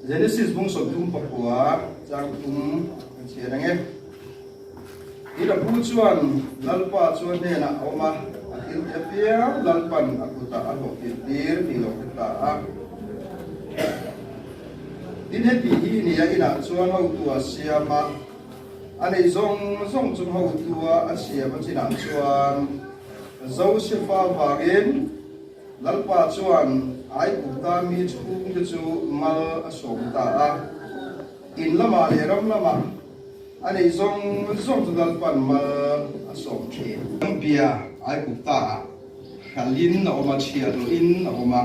Genesis bung 39 chang thum kan chhiar ang e. Tin a pu chuan Lalpa chu a hnenah a awm a, a thil ti apiang Lalpan a kutah a hlawhtlin tir tih lo hre ta a. Tin heti hi nia inah chuan hotu a siam a, a nei zawng zawng chu hotua a siam a chinah chuan Josefa vangin Lalpa chuan Aigupta mi chhungte chu mal a sawm ta a, in lamah leh ram lamah a nei zawng zawng chu Lalpa'n mal a sawm thin. Bia Aigupta-ah hralhin a awm a, chhiahhlawhin a awm a.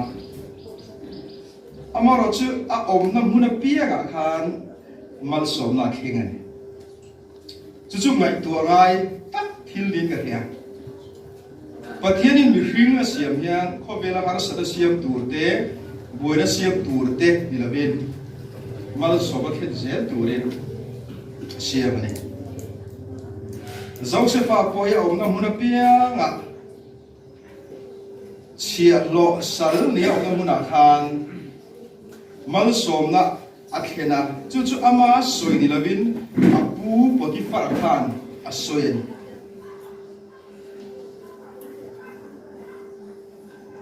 Amaherawhchu a awmna hmun apiangah khan malsawmna a thleng a ni. Chu chu ngaihtuah ngai tak thil niin ka hria. Pathianin mihring a siam hian khawvela harsatna siam tur te, buaina siam tur te ni lovin malsawm a thlen zel turin a siam a ni. Josefa pawh hi a awmna hmun apiangah chhiahhlawh sal nia awmna hmunah khan malsawmna A thlen a, chu chu ama sawi ni lovin a pu Potiphar khan a sawi a ni.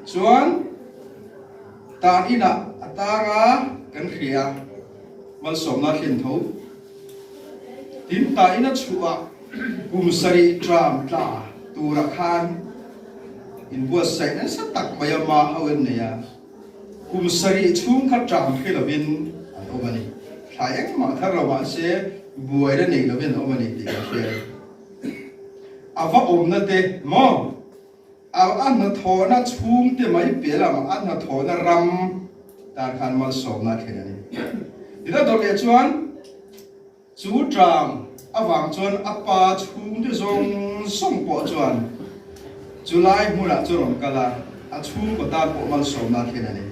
Chuan tan inah a tang a, kan hria a, malsawmna a thlen tho. Tin, tan ina chhuah kum sarih tram tla turah khan inbuatsaih nasa tak mai ama ho in nei a. Kum sarih chhung kha ṭang hre lovin an awm a ni. Thlai engmah thar lo mahse buaina nei lovin an awm a ni tih kan hria. A va awmna te maw? A a hnathawhna chhungte mai piah lamah a hnathawhna ram tan khan malsawmna a thlen a ni. Tin a dawt leh chuan Chu tlang avang chuan a pa chhungte zawng zawng pawh chuan chu lai hmunah chu rawn kal a, a chhungkaw tan pawh malsawmna a thlen a ni.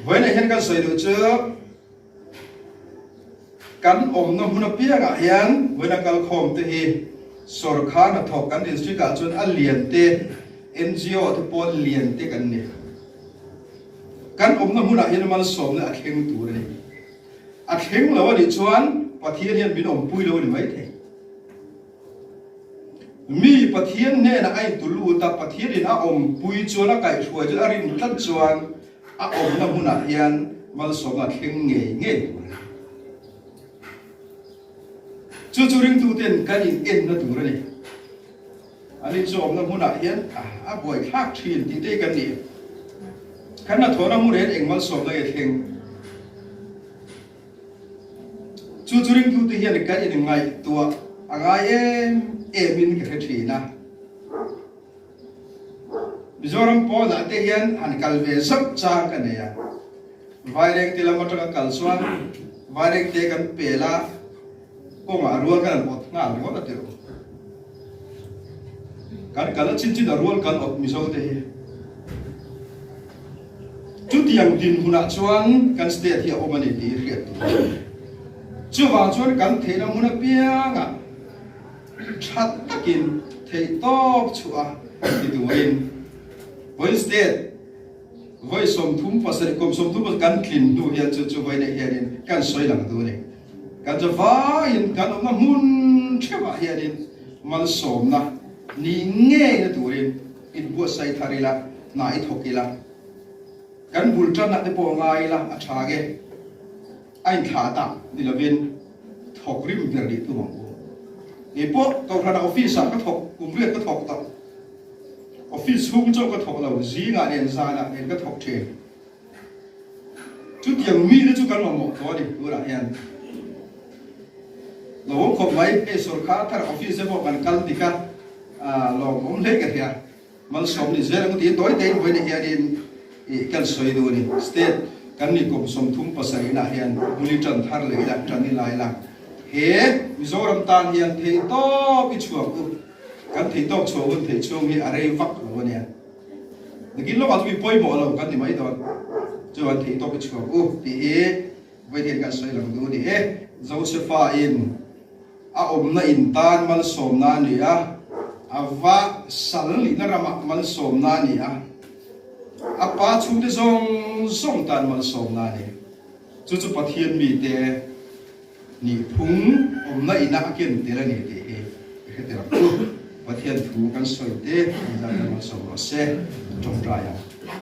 Vawiinah hian kan sawi duh chu kan awmna hmun apiangah hian vawiina kalkhawm te hi sawrkhar hnathawk kan district ah chuan a lian te, NGO te pawl lian te kan ni. Kan awmna hmunah hian malsawmna a thleng tur a ni. A thleng lo a nih chuan Pathian hian min awmpui lo a ni maithei. Mi Pathian hnenah a intu lut a, Pathianin a awmpui chuan a kaihhruai chuan a rin tlat chuan a awmna hmunah hian malsawmna a thleng ngei ngei tur a ni. Chu chu ringtuten kan in enna tur a ni. An inchawmna hmunah hian a buaithlak thin tih te kan ni. Kan hnathawhna hmun hian eng malsawmna nge thleng? Chu chu ringtute hian kan inngaihtuah a ngai em emin ka hre thin a. Mizoram pawnah te hian han kal ve zauh chang ka nei a. Vairengte lam atanga kal chuan Vairengte kan pel a, kawngah rual kan han awt nghal ringawt a tirh. Kan kal a chin chin a rual kan awt Mizo te hi. Chutiang dinhmunah chuan kan state hi a awm a ni tih hi hriat tur a ni. Chuvang chuan kan theihna hmun apiangah tha takin theihtawp chhuah a ti turin vawiin state Vawi 37, kum 37 kan tlin hnu hian chu chu vawiinah hianin kan sawi lang duh a ni. Kan chu vaiin kan awmna hmun theuhah hianin malsawmna ni ngeina turin inbuatsaih thar ila, hna i thawk ila, kan bul tanna te pawh ngai ila a tha nge a inthlah tak ni lovin thawk rim ber nih tum ang u. Keipawh Kohhranah office-ah ka thawk, kum riat ka thawk tawh. Office chhung chauh ka thawk lo, zingah nen zanah nen ka thawk thin. Chutiang mite chu kan mamawh tawh a ni tunah hian. Lo awm khawp mai, hei sawrkar thar office te pawh kan kal dik a, lawmawm hle ka hria. Malsawm ni zel ang tiin tawi tein vawiinah hianin ih kan sawi duh a ni. State kan ni kum 37 inah hian buli tan thar leh ila, tan ila ila. He Mizoram tan hian theihtawp i chhuak u. Kan thei tawk chhuah hun theih chhung hi a rei vak lo a nia. Nakin lawkah chu mi pawimawh lo kan ni mai dawn. Chuan thei tawk i chhuak u tih hi vawiin kan sawi lang duh a ni e. Josefa in a awmna in tan malsawmna a ni a, a va sal nihna ramah malsawmna a ni a. A pa chhungte zawng zawng tan malsawmna a ni. Chu chu Pathian mite nihphung awmna ina a ken tel a ni tih hi i hre tel ang u. Pathian thu kan sawi te an zat kan malsawm rawh se. Tawngtai ang.